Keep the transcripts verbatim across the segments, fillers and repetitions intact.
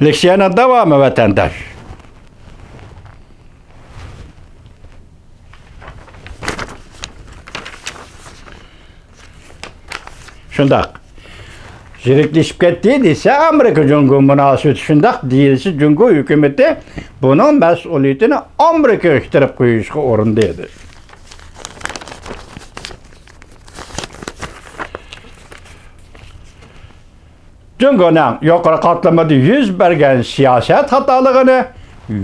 لېكسىيەنىڭ داۋامى، ۋەتەنداش. شۇنداق. يىرىكلىشىپ كەتتى دېسە، ئامېرىكا جۇڭگو مۇناسىۋىتى شۇنداق دېيىلسە، جۇڭگو ھۆكۈمىتى بۇنىڭ مەسئۇلىيىتىنى ئامېرىكىغا ئىتتىرىپ قويۇشقا ئۇرۇندى. جۇڭگونىڭ يۇقىرى قاتلىمىدا يۈز بەرگەن سىياسەت خاتالىقىنى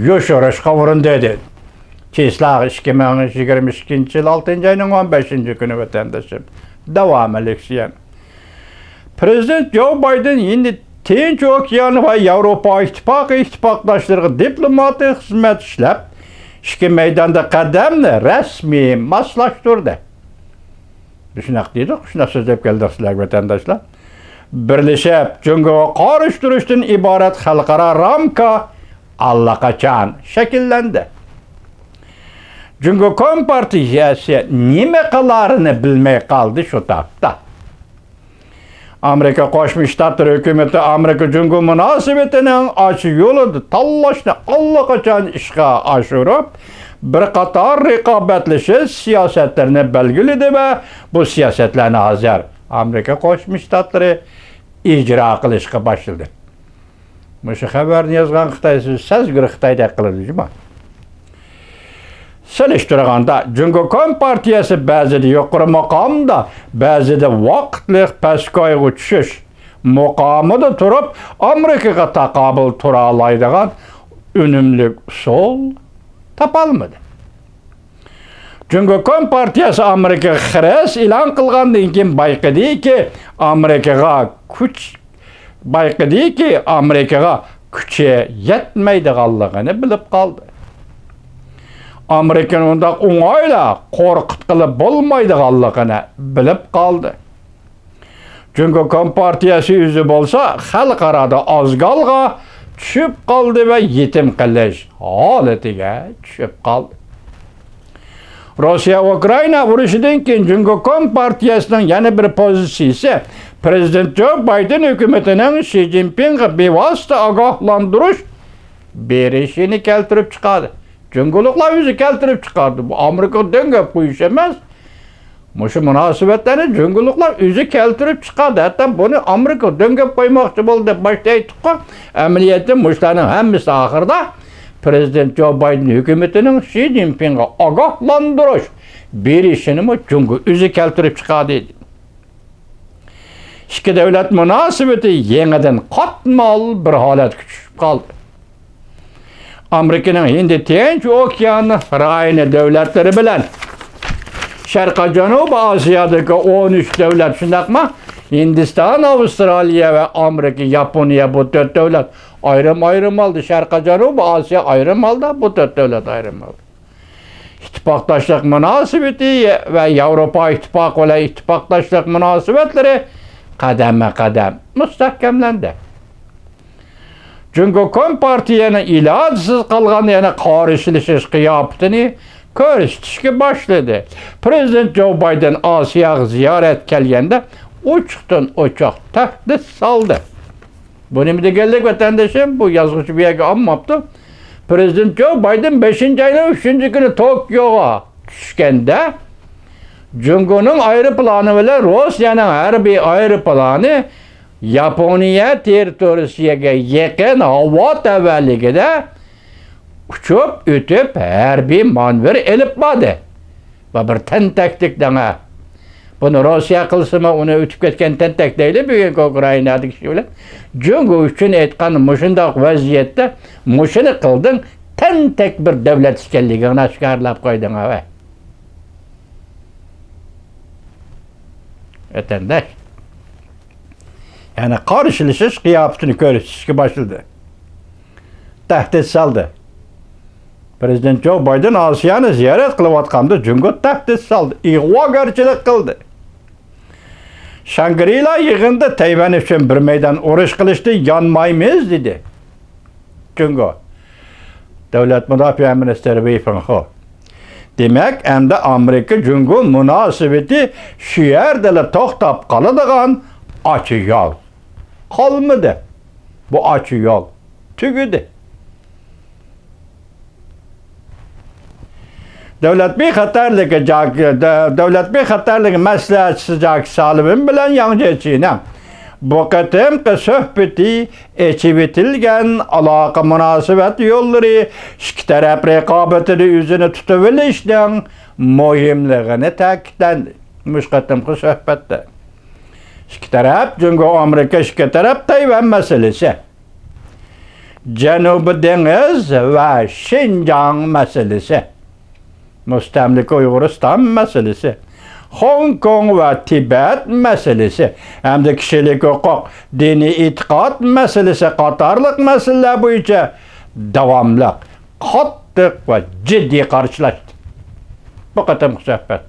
يوشۇرۇشقا ئۇرۇندى، دېدى. چېسلاغ، ئىككى مىڭ يىگىرمە ئىككىنچى يىل ئالتىنچى ئاينىڭ ئون بەشىنچى كۈنى، ۋەتەندىشىم. داۋامى لېكسىيەن. پرېزىدېنت جو بايدېن ھىندى تىنچ ئوكيان ۋە ياۋروپا ئىتتىپاقى ئىتتىپاقداشلىرىغا دىپلوماتىك خىزمەت ئىشلەپ، ئىككى مەيداندا قەدەمنى رەسمىي ماسلاشتۇردى. شۇنداق دېدۇق، شۇنداق سۆزلەپ كەلدۇق سىلەرگە، ۋەتەنداشلار. بىرلىشىپ، جۇڭگوغا قارشى تۇرۇشتىن ئىبارەت خەلقئارا رامكا ئاللىقاچان شەكىللەندى. جۇڭگو كومپارتىيەسى نېمە قىلارىنى بىلمەي قالدى شۇ تاپتا. ئامېرىكا قوشما شتاتلىرى ھۆكۈمىتى ئامېرىكا جۇڭگو مۇناسىۋىتىنىڭ ئاشۇ يولىدا تاللاشنى ئاللىقاچان ئىشقا ئاشۇرۇپ، بىر قاتار رىقابەتلىشىش سىياسەتلىرىنى بەلگىلىدى ۋە بۇ سىياسەتلەرنى ھازىر ئامېرىكا قوشما شتاتلىرى ئىجرا قىلىشقا باشلىدى. مۇشۇ خەۋەرنى يازغان خىتاي سىز سەزگۈر خىتايدەك قىلىدۇ جۇما. سېلىشتۇرغاندا، جۇڭگو كومپارتىيەسى بەزىدە يۇقىرى مۇقامدا، بەزىدە ۋاقىتلىق پەسكويغا چۈشۈش مۇقامىدا تۇرۇپ، ئامېرىكىغا تاقابىل تۇرالايدىغان ئۈنۈملۈك ئۇسۇل تاپالمىدى. جۇڭگو كومپارتىيەسى ئامېرىكىغا خىرىس ئېلان قىلغاندىن كېيىن بايقىدىكى، ئامېرىكىغا كۈچ، بايقىدىكى، ئامېرىكىغا كۈچى يەتمەيدىغانلىقىنى بىلىپ قالدى. ئامېرىكىنى ئۇنداق ئوڭايلا قورقۇتقىلى بولمايدىغانلىقىنى بىلىپ قالدى. جۇڭگو كومپارتىيەسى ئۆزى بولسا خەلقئارادا ئازگالغا چۈشۈپ قالدى ۋە يېتىم قېلىش ھالىتىگە چۈشۈپ قالدى. روسىيە ئۇكرائىنا ئۇرۇشىدىن كېيىن جۇڭگو كومپارتىيەسىنىڭ يەنە بىر پوزىتسىيىسى پرېزىدېنت جو بايدېن ھۆكۈمىتىنىڭ شى جىنپىڭغا بىۋاسىتە ئاگاھلاندۇرۇش بېرىشىنى كەلتۈرۈپ چىقاردى. جۇڭگولۇقلار ئۆزى كەلتۈرۈپ چىقاردى. بۇ ئامېرىكىغا دۆڭ گەپ قويۇش ئەمەس. مۇشۇ مۇناسىۋەتلەرنى جۇڭگولۇقلار ئۆزى كەلتۈرۈپ چىقاردى. ھەتتا بۇنى ئامېرىكا دۆڭگەپ قويماقچى بولدى دەپ باشتا ئېيتتۇققۇ. ئەمەلىيەتتە مۇشۇلارنىڭ ھەممىسى ئاخىرىدا پرېزىدېنت جو بايدېن ھۆكۈمىتىنىڭ شى جىنپىڭغا ئاگاھلاندۇرۇش بېرىشىنىمۇ جۇڭگو ئۆزى كەلتۈرۈپ چىقاردى. ئىككى دۆلەت مۇناسىۋىتى يېڭىدىن قاتمال بىر ھالەتكە چۈشۈپ قالدى. ئامېرىكىنىڭ ھىندى تىنچ ئوكيان رايونى دۆلەتلىرى بىلەن شەرقىي جەنۇبىي ئاسىيادىكى ئون ئۈچ دۆلەت، شۇنداقمۇ؟ ھىندىستان، ئاۋسترالىيە ۋە ئامېرىكا، ياپونىيە، بۇ تۆت دۆلەت ئايرىم-ئايرىم ھالدا، شەرقىي جەنۇبىي ئاسىيا ئايرىم ھالدا، بۇ تۆت دۆلەت ئايرىم ھالدا. ئىتتىپاقداشلىق مۇناسىۋىتى ۋە ياۋروپا ئىتتىپاقى بىلەن ئىتتىپاقداشلىق مۇناسىۋەتلىرى قەدەممۇ قەدەم مۇستەھكەملەندى. جۇڭگو كومپارتىيەنىڭ ئىلاجسىز قالغان يەنە قارشىلىشىش قىياپىتىنى كۆرسىتىشكە باشلىدى. پرېزىدېنت جو بايدېن ئاسىياغا زىيارەت كەلگەندە ئوچۇقتىن ئوچۇق تەھدىت سالدى. بۇ نېمە دېگەنلىك، ۋەتەندىشىم؟ بۇ يازغۇچى بۇ يەرگە ئالماپتۇ. پرېزىدېنت جو بايدېن بەشىنچى ئاينىڭ ئۈچىنچى كۈنى توكيوغا چۈشكەندە، جۇڭگونىڭ ئايروپىلانى بىلەن روسىيەنىڭ ھەربىي ئايروپىلانى ياپونىيە تېررىتورىيەسىگە يېقىن ھاۋا تەۋەلىكىدە ئۇچۇپ ئۆتۈپ، ھەربىي مانېۋىر ئېلىپ باردى. بۇ بىر تەنتەكلىك دەڭە. بۇنى روسىيە قىلسىمۇ، ئۇنى ئۆتۈپ كەتكەن تەنتەك دەيلى بۈگۈنكى ئۇكرائىنادىكى كىشى بىلەن. جۇڭگو ئۈچۈن ئېيتقان، مۇشۇنداق ۋەزىيەتتە مۇشۇنى قىلدىڭ، تەنتەك بىر دۆلەت ئىكەنلىكىڭنى ئاشكارىلاپ قويدۇڭ، ھە. ۋەتەنداش. يەنى قارشىلىشىش قىياپىتىنى كۆرسىتىشكە باشلىدى. تەھدىت سالدى. پرېزىدېنت جو بايدېن ئاسىيانى زىيارەت قىلىۋاتقاندا جۇڭگو تەھدىت سالدى، ئىغۋاگەرچىلىك قىلدى. شاڭگرىلا يىغىنىدا تەيۋەن ئۈچۈن بىر مەيدان ئۇرۇش قىلىشتىن يانمايمىز، دېدى. جۇڭگو دۆلەت مۇداپىئە مىنىستىرى ۋېي فېڭخې. دېمەك، ئەمدى ئامېرىكا جۇڭگو مۇناسىۋىتى شۇ يەردىلا توختاپ قالىدىغان ئاچا يول قالمىدى. بۇ ئاچا يول. تۈگىدى. دۆلەت بىخەتەرلىكى جاك-، دۆ-، دۆلەت بىخەتەرلىكى مەسلىھەتچىسى جاك سالىۋىن بىلەن ياڭ جيېچىنىڭ بۇ قېتىمقى سۆھبىتى ئېچىۋېتىلگەن ئالاقە مۇناسىۋەت يوللىرى ئىككى تەرەپ رىقابىتىدە ئۆزىنى تۇتۇۋېلىشنىڭ مۇھىملىقىنى تەكىتلەندى. مۇشۇ قېتىمقى سۆھبەتتە ئىككى تەرەپ، جۇڭگو، ئامېرىكا، ئىككى تەرەپ تەيۋەن مەسىلىسى، جەنۇبىي دېڭىز ۋە شىنجاڭ مەسىلىسى، مۇستەملىكە ئۇيغۇرىستان مەسىلىسى، خوڭكوڭ ۋە تىبەت مەسىلىسى ھەمدە كىشىلىك ھوقۇق، دىنىي ئېتىقاد مەسىلىسى قاتارلىق مەسىلىلەر بويىچە داۋاملىق، قاتتىق ۋە جىددىي قارشىلاشتى. بۇ قېتىمقى سۆھبەت.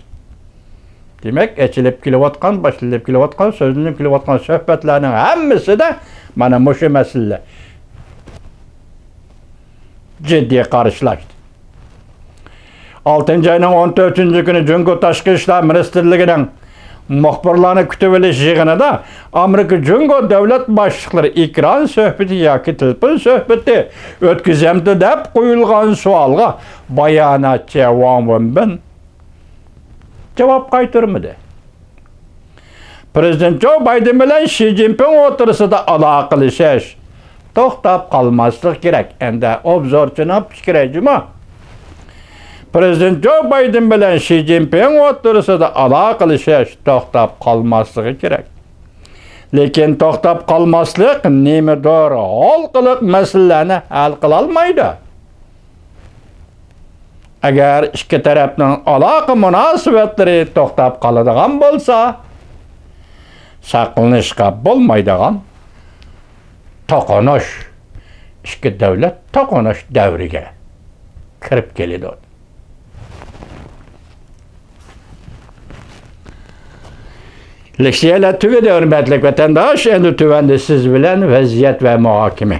دېمەك، ئېچىلىپ كېلىۋاتقان، باشلىنىپ كېلىۋاتقان، سۆزلىنىپ كېلىۋاتقان سۆھبەتلەرنىڭ ھەممىسىدە مانا مۇشۇ مەسىلىلەر جىددىي قارشىلاشتى. ئالتىنچى ئاينىڭ ئون تۆتىنچى كۈنى جۇڭگو تاشقى ئىشلار مىنىستىرلىكىنىڭ مۇخبىرلارنى كۈتۈۋېلىش يىغىنىدا ئامېرىكا جۇڭگو دۆلەت باشلىقلىرى ئېكران سۆھبىتى ياكى تېلېفون سۆھبىتى ئۆتكۈزەمدۇ دەپ قويۇلغان سوئالغا باياناتچى ۋاڭ ۋېنبىن جاۋاب قايتۇرمىدى. پىرېزىدېنت جو بايدېن بىلەن شى جىنپىڭ ئوتتۇرىسىدا ئالاقىلىشىش توختاپ قالماسلىقى كېرەك. ئەندى ئوبزورچىنىڭ پىكرى جۇمۇ. پىرېزىدېنت جو بايدېن بىلەن شى جىنپىڭ ئوتتۇرىسىدا ئالاقىلىشىش توختاپ قالماسلىقى كېرەك. لېكىن توختاپ قالماسلىق نېمىدۇر ھالقىلىق مەسىلىلەرنى ھەل قىلالمايدۇ. ئەگەر ئىككى تەرەپنىڭ ئالاقە مۇناسىۋەتلىرى توختاپ قالىدىغان بولسا، ساقلىنىشقا بولمايدىغان توقۇنۇش، ئىككى دۆلەت توقۇنۇش دەۋرىگە كىرىپ كېلىدۇ. لېكسىيەلەر تۈگىدى، ھۆرمەتلىك ۋەتەنداش. ئەمدى تۆۋەندە سىز بىلەن ۋەزىيەت ۋە مۇھاكىمە.